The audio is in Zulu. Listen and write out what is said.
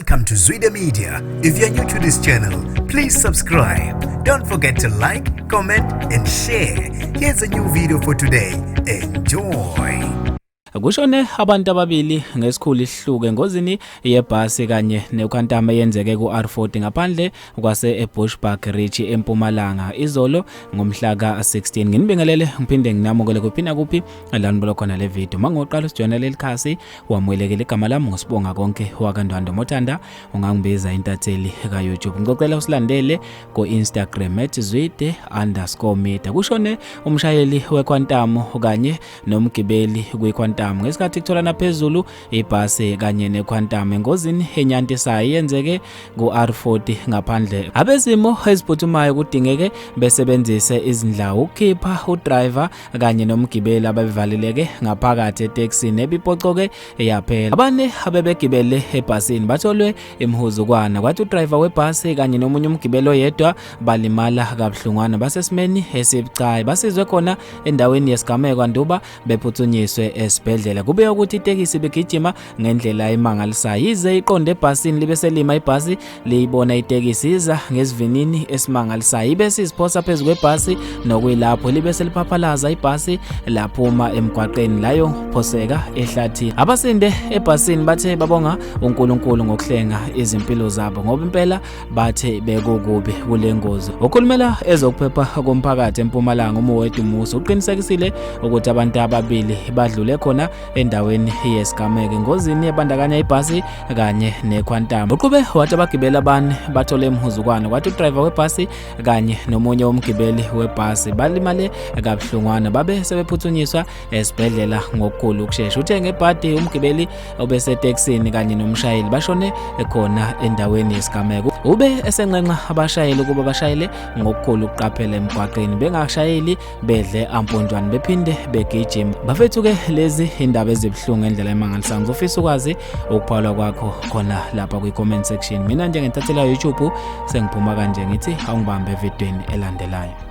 Welcome to Zwida Media. If you're new to this channel, please subscribe. Don't forget to like, comment, and share. Here's a new video for today. Enjoy. Kushone abantu ababili ngesikhulu isihluku engozini yebhasi kanye neQuantum eyenzeke ku-R40 ngaphandle kwase eBushbuckridge eMpumalanga izolo ngomhla ka-16. Nginibingelele ngiphinde nginamukele kuphi nakuphi la nibuka khona le video. Mangoqala usijoyina leli khasi wamukelekile, igama lami nguSibonga Konke wakaNdwandwe. Mothanda ungangibiza intatheli ka-YouTube. Ngicela usilandele ku-Instagram @zwide_media. Kushone umshayeli weQuantum kanye nomgibeli kwiQuantum ngesikhathi kutholana phezulu ibhasi kanye neQuantum engozini enyantisayo yenzeke ku-R40 ngaphandle. Abezimo eziphuthumayo kudingeke besebenzise izindlawu ukukhipha udriver kanye nomgibeli ababevaleleke ngaphakathi etekisini ebipocoke yaphela. Abane abebegibele ebhasini batholwe imhuzukwana, kwathi udriver webhasi kanye nomunye umgibeli oyedwa balimala kabuhlungwana, basesimeni esibucayi. Basizwe khona endaweni yesigameko anduba bephuthunyiswe esibhedlela. Kube ukuthi itekisi ibigijima ngendlela emangalisayo yize iqonde ebhasini libe selima ibhasi liyibona itekisi iza ngesivinini esimangalisayo ibe siziphosa phezu kwebhasi, nokuyilapho libe seliphaphalaza ibhasi laphuma emgwaqeni layo phoseka ehlathini. Abasinde ebhasini bathe babonga uNkulunkulu ngokuhlenga izimpilo zabo ngoba impela bathe bekukubi kule ngozi. Okhulumela ezokuphepha komphakathi eMpumalanga uMowethu Musa uqinisekisile ukuthi abantu ababili badlule khona endaweni yesigameko engozini ebandakanya ibhasi kanye neQuantum. Uqhube wathi abagibeli abane bathole imhuzukwana, kwathi udriver webhasi kanye nomunye umgibeli webhasi balimale kabuhlungwana, babe sebephuthunyiswa esibhedlela ngokukhulu ukushesha. Uthe ngebhadi umgibeli obesetekisini kanye nomshayeli bashone khona endaweni yesigameko. Ube esenxenxa abashayeli ukuba bashayele ngokukhulu ukuqaphela emgwaqeni, bengashayeli bedle amponjwane bephinde begijima. Bafethu-ke, lezi indaba ezibuhlungu ngendlela emangalisayo. Ngizofisa ukwazi ukuphawula kwakho khona lapha kwi-comment section. Mina njengentatheli ya-YouTube sengiphuma kanje, ngithi awungibambe evidweni elandelayo.